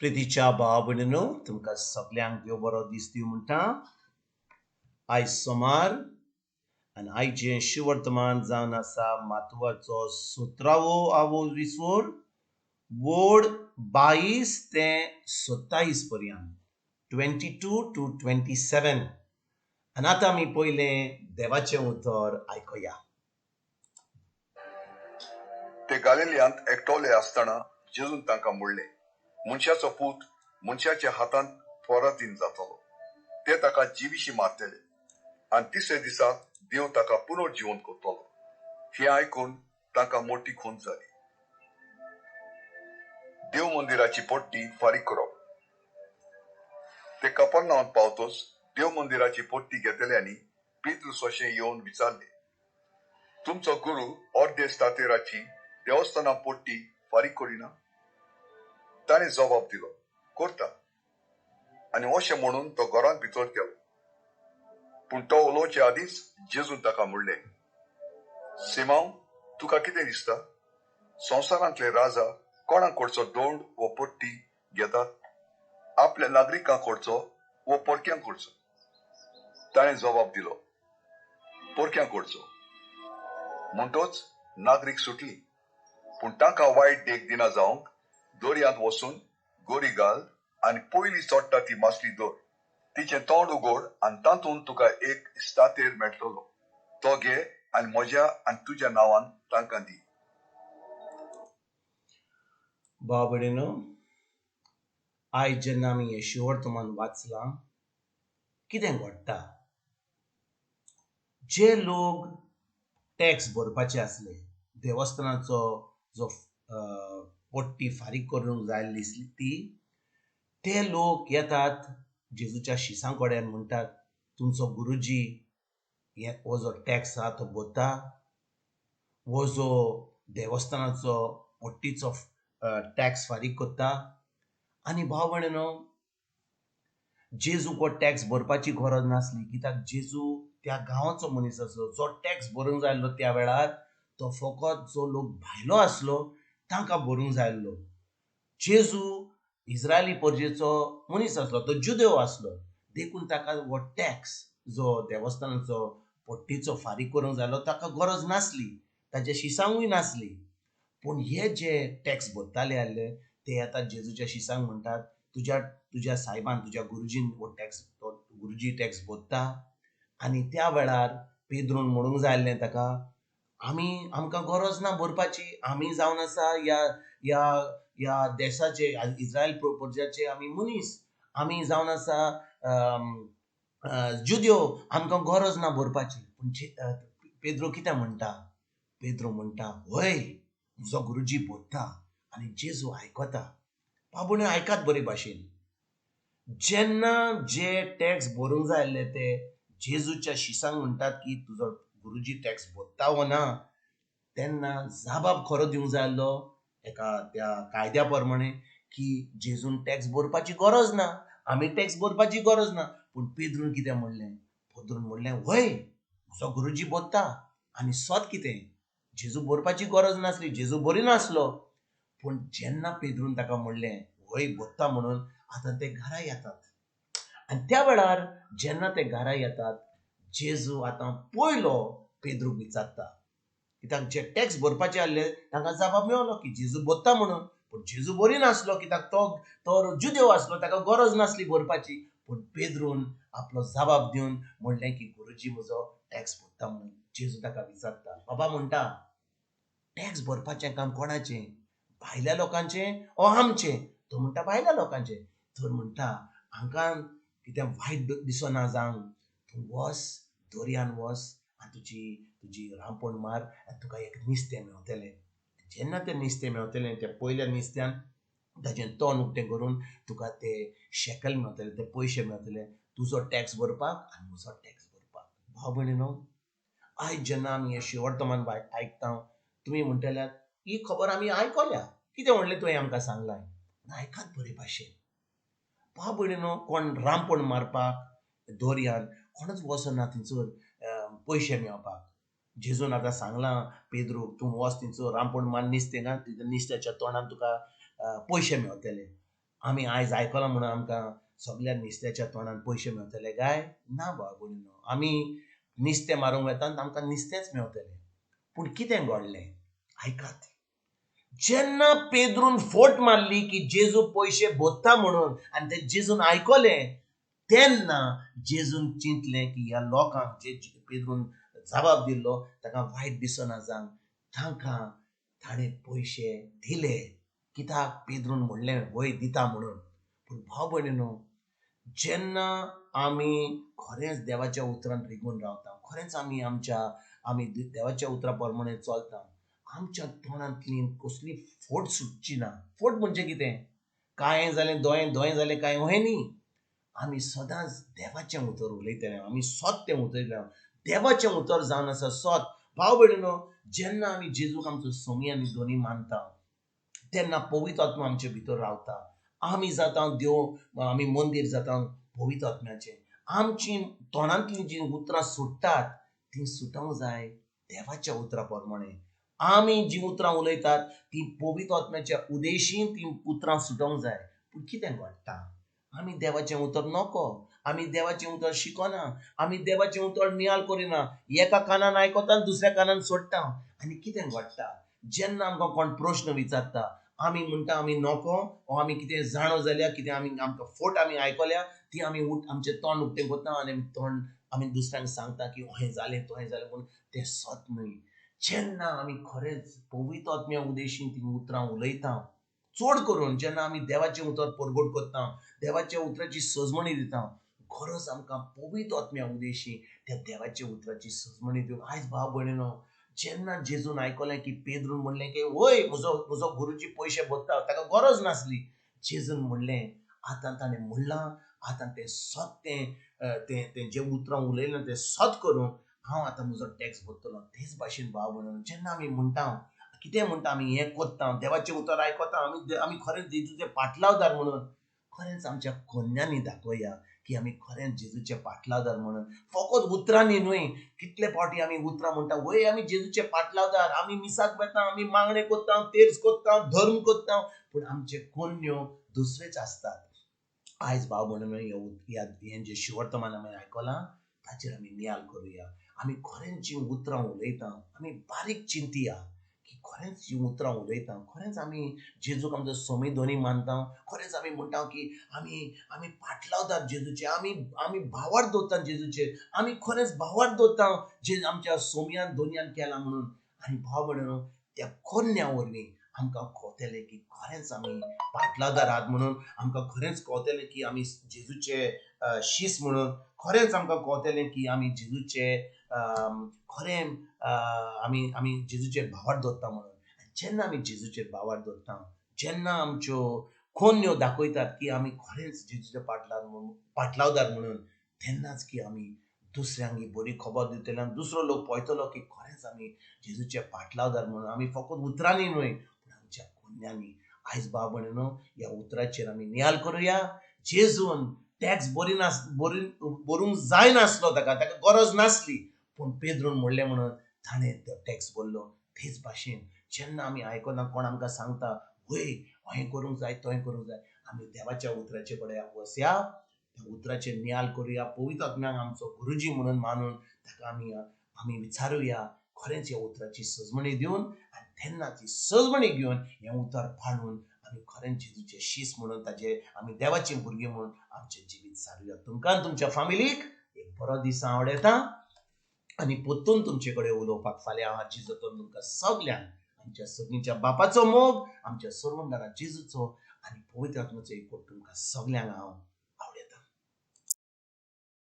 प्रितीच्या भाव भयणीनो, तुमकां सगल्यांक देव बरो दीस दिवं म्हणटा. आयज सोमार आनी आयचें शिवर्तमान जावन आसा मातवाचो सतरावो आवो विसोर वोड 22 ते 27 पर्यंत, 22 to 27. आनी आतां आमी पयलें देवाचें उतर आयकुया. ते गालिलियांत एकटोले आसतना जेजून तांकां म्हणलें, मनशाचो पूत मनशाच्या हातांत पराधीन जातलो, ते ताका जिविशी मारतले आनी तिसऱ्या दिसा देव ताका पुनर्जिवन करतलो. हें आयकून तांकां मोटी खून जाली. देव मंदिराची पट्टी फारीक करप. ते कपर्नावांत पावतच देव मंदिराची पट्टी घेतल्यांनी पेत्रूस अशें येवन विचारले, तुमचो गुरू अर्दे स्तातेराची देवस्थाना पट्टी फारीक करिना? ताणें जबाब दिलो, करता. आनी अशें म्हणून तो घरांत भितर गेलो. पूण तो उलोवचे आदींच जेजून ताका म्हणलें, सिमांव, तुका कितें दिसता? संवसारांतले राजा कोणा कडचो दंड वो पट्टी घेतात? आपल्या नागरिकां कडचो वो परक्यां कडचो? ताणें जबाब दिलो, परक्यां कडचो. म्हणटच नागरीक सुटली. पूण तांकां वायट देख दिना जावंक दर्यांत वचून गोरी घाल आनी पयली चडटा ती मासली दर, तिचें तोंड उगड आनी तातूंत तुका एक स्तातेर मेळटलो, तो घे आनी म्हज्या आनी तुज्या नांवान तांकां दी. भाव भयणीनो, आयज जेन्ना आमी हें शिवर्तमान वाचलां, कितें घडटा? जे लोक टॅक्स भरपाचे आसले, देवस्थानाचो जो पट्टी फारीक करूंक जाय आसली ती, ते लोक येतात जेजूच्या शिसां कडेन, म्हणटात तुमचो गुरुजी हो जो टॅक्स आहा तो भरता, हो जो देवस्थानाचो पट्टीचो टॅक्स फारीक करता. आनी भाव भयणीनो, जेजूक हो टॅक्स भरपाची गरज नासली, कित्याक जेजू त्या गांवाचो मनीस आसलो. जो टॅक्स भरूंक जाय आसलो त्या वेळार तो फकत जो लोक भायलो आसलो तांकां भरूंक जाय आसलो. जेजू इस्रायली परजेचो मनीस आसलो, तो जुदेव आसलो, देखून ताका हो टॅक्स जो देवस्थानाचो पट्टीचो फारीक करूंक जाय आसलो ताका गरज नासली, ताच्या शिसांकूय नासली. पूण हे जे टॅक्स भरताले आसले ते आतां जेजूच्या शिसांक म्हणटात, तुज्या तुज्या सायबान, तुज्या गुरुजीन हो टॅक्स, तो गुरुजी टॅक्स भरता. आनी त्या वेळार पेद्रून म्हणूंक जाय आसलें ताका, आमी आमकां गरज ना भरपाची, आमी जावन आसा ह्या ह्या ह्या देशाचे, इस्रायल प्रजाचे आमी मनीस, आमी जावन आसा जुद्यो, आमकां गरज ना भरपाची. पूण पेद्रो कितें म्हणटा? पेद्रो म्हणटा, हय म्हजो गुरुजी भरता. आनी जेजू आयकता. बाबून आयकात बरे भाशेन, जेन्ना जे टॅक्स भरूंक जाय आसले ते जेजूच्या शिसांक म्हणटात की तुजो गुरुजी टॅक्स भरता वो ना, तेन्ना जबाब खरो दिवंक जाय आसलो एका त्या कायद्या प्रमाणे की जेजून टॅक्स भरपाची गरज ना, आमी टॅक्स भरपाची गरज ना. पूण पेद्रून कितें म्हणलें? पेद्रून म्हणलें, व्हय म्हजो गुरुजी भरता. आनी सत कितें, जेजू भरपाची गरज नासली, जेजू बरी नासलो. पूण जेन्ना पेद्रून ताका म्हणलें व्हय भरता म्हणून, आतां ते घरा येतात. आनी त्या वेळार जेन्ना ते घरा येतात, जेजू आतां पयलो पेद्रूक विचारता, कित्याक जे टॅक्स भरपाचे आसले तांकां जबाब मेवलो की जेजू भरता म्हणून. पूण जेजू बरी नासलो, कित्याक तो तो जुदेव आसलो, ताका गरज नासली भरपाची. पूण पेद्रून आपलो जबाब दिवन म्हणलें की गुरुजी म्हजो टॅक्स भरता म्हणून. जेजू ताका विचारता, बाबा म्हणटा, टॅक्स भरपाचें काम कोणाचें, भायल्या लोकांचें ओ आमचें? तो म्हणटा भायल्या लोकांचें. तर म्हणटा हांकां कितें वायट दिसना जावंक, तूं वच दर्यान वच आनी तुजी तुजी रांपण मार आनी तुका एक नुस्तें मेवतलें. जेन्ना तें नुस्तें मेवतलें, त्या पयल्या नुस्त्यान ताजें तोंड उक्तें करून तुका ते शेकल मेवतले, ते पयशे मेवतले, तुजो टॅक्स भरपाक आनी म्हजो टॅक्स भरपाक. भाव भयणीनो, आयज जेन्ना आमी हें शिवर्तमान आयकता, तुमी म्हणटल्यात ही खबर आमी आयकल्या, कितें म्हणलें तुवें आमकां सांगलां. आयकात बरे भाशेन भाव भयणीनो, कोण रांपण मारपाक दर्यान कोणूच वचना थंयसर पयशे मेळपाक. जेजून आतां सांगलां पेद्रूक, तूं वच थंयसर रांपण मार नुस्तें घाल, नुस्त्याच्या तोंडान तुका पयशे मेवतले. आमी आयज आयकलां म्हणून आमकां सगल्या नुस्त्याच्या तोंडान पयशे मेवतले काय ना? भाव भयणीनो, आमी नुस्तें मारूंक वेता आमकां नुस्तेंच मेवतलें. पूण कितें घडलें आयकात. जेन्ना पेद्रून फोट मारली की जेजू पयशे भरता म्हणून आनी ते जेजून आयकलें तेन्ना जेजून चिंतलें की ह्या लोकांक जे पेद्रून जबाब दिल्लो ताका वायट दिसना जावंक तांकां ताणें पयशे दिले. कित्याक? पेद्रून म्हणलें वय दिता म्हणून. पूण भाव भयणीनो, जेन्ना आमी खरेंच देवाच्या उतरान रिगून रावता, खरेंच आमी आमच्या आमी देवाच्या उतरा प्रमाणे चलता, आमच्या तोंडांतली कसली फोट सुटची ना. फोट म्हणजे कितें? कांय जालें दोयें, दोयें जालें कांय, अहें न्ही. आमी सदांच देवाचें उतर उलयतले, आमी सत तें उलयतले. देवाचें उतर जावन आसा सत. भाव भयणीनो, जेन्ना आमी जेजूक आमचो सोमी आनी दोनी मानता तेन्ना पवित्र आत्मा आमचे भितर रावता. आमी जाता देव, आमी मंदीर जाता पवित्र आत्म्याचें. आमची तोंडांतलीं जीं उतरां सुट्टात तीं सुटोवंक जाय देवाच्या उतरा प्रमाणे. आमी जीं उतरां उलयतात तीं पवित्र आत्म्याच्या उदेशीन तीं उतरां सुटोवंक जाय. पूण कितें घडटा? आमी देवाचें उतर नको, आमी देवाचें उतर शिकना, आमी देवाचें उतर नियाळ करिना. एका कानान आयकता दुसऱ्या कानान सोडटा. आनी कितें घडटा? जेन्ना आमकां कोण प्रश्न विचारता आमी म्हणटा आमी नको, ओ आमी कितें जाणो जाल्यार कितें आमी आमकां फोट आमी आयकल्या ती आमी आमचें तोंड उक्तें करता आनी तोंड आमी दुसऱ्यांक सांगता की अहें जालें तोहें जालें, पूण तें सत न्हय. जेन्ना आमी खरेंच पवित्र आत्म्या उदेशीन तीं उतरां उलयता, चड करून जेन्ना आमी देवाचें उतर परगट करता, देवाच्या उतराची सजमणी दिता, खरोच आमकां पवित्र आत्म्या उदेशी त्या देवाच्या उतराची सजमणी दिवन. आयज भाव भयणीनो, जेन्ना जेजून आयकलें की पेद्रून म्हणलें की वय म्हजो म्हजो गुरुजी पयशे भरता, ताका गरज नासली. जेजून म्हणलें आतां ताणें म्हणलां, आतां तें सत तें तें तें जें उतरां उलयलें तें सत करूं हांव आतां म्हजो टॅक्स भरतलो. तेच भाशेन भाव भयणीनो, जेन्ना आमी म्हणटा कितें म्हणटा, आमी हें करता, देवाचें उतर आयकता, आमी आमी खरेंच जेजूचे पाटलावदार म्हणून खरेंच आमच्या कोन्यांनी दाखोवया की आमी खरेंच जेजूचे पाटलावदार म्हणून. फकत उतरांनी न्हय. कितले फावटी आमी उतरां म्हणटा वय आमी जेजूचे पाटलावदार, आमी मिसाक वेता, आमी मागणें करता, तेर्स करता, धर्म करता, पूण आमचे कोन्यो दुसरेच आसतात. आयज भाव म्हणून हें जें शिवर्तमान आमी आयकलां ताचेर आमी नियाळ करुया. आमी खरेंच जीं उतरां उलयता आमी बारीक चिंतया की खरेंच जीं उतरां उलयता, खरेंच आमी जेजूक आमचो सोमी दोनी मानता, खरेंच आमी म्हणटा की आमी आमी पाटलावदार जेजूचे, आमी आमी भावार्थ दवरता जेजूचेर, आमी खरेंच भावार्थ दवरता जे आमच्या सोमयान दोनयान केला म्हणून. आनी भाव म्हणून त्या कोन्या वरवीं आमकां कळटलें की खरेंच आमी पाटलावदार आहात म्हणून, आमकां खरेंच कळटलें की आमी जेजूचे शीस म्हणून, खरेंच आमकां कळटलें की आमी जेजूचे खरें आमी आमी जेजूचेर भावार्थ दवरता म्हणून. जेन्ना आमी जेजूचेर भावार्थ दवरता, जेन्ना आमच्यो कोन्यो दाखयतात की आमी खरेंच जेजूचे पाटलावदार म्हणून, तेन्नाच की आमी दुसऱ्यांक ही बरी खबर दितले आनी दुसरो लोक पळयतलो की खरेंच आमी जेजूचे पाटलावदार म्हणून. आमी फकत उतरांनी न्हय पूण आमच्या कोन्यांनी. आयज भाव भयणीनो, ह्या उतराचेर आमी नियाळ करुया. जेजून टॅक्स बरी नास बरी भरूंक जायनासलो, ताका ताका गरज नासली, पूण पेद्रून म्हणलें म्हणून ताणें तो टॅक्स भरलो. तेच भाशेन जेन्ना आमी आयकना कोण आमकां सांगता वय अहें करूंक जाय तोहें करूंक जाय, आमी देवाच्या उतराचे कडेन वसया, त्या उतराचेर नियाळ करुया, पवित्र आत्म्याक आमचो गुरुजी म्हणून मानून ताका आमी आमी विचारुया, खरेंच ह्या उतराची सजमणी दिवन, आनी तेन्ना ती सजमणी घेवन हें उतर पाळून आमी खरेंच जेजूचे शीस म्हणून ताजे आमी देवाची भुरगीं म्हणून आमचें जिवीत सारुया. तुमकां आनी तुमच्या फामिलीक एक बरो दीस आवडटा आनी परतून तुमचे कडेन उलोवपाक फाल्यां हांव जेजून तुमकां सगल्यांक आमच्या सगळींच्या बापाचो मोग, आमच्या सर्वंदारा जेजूचो आनी पवित्र आत्म्याचो एकवट तुमकां सगल्यांक हांव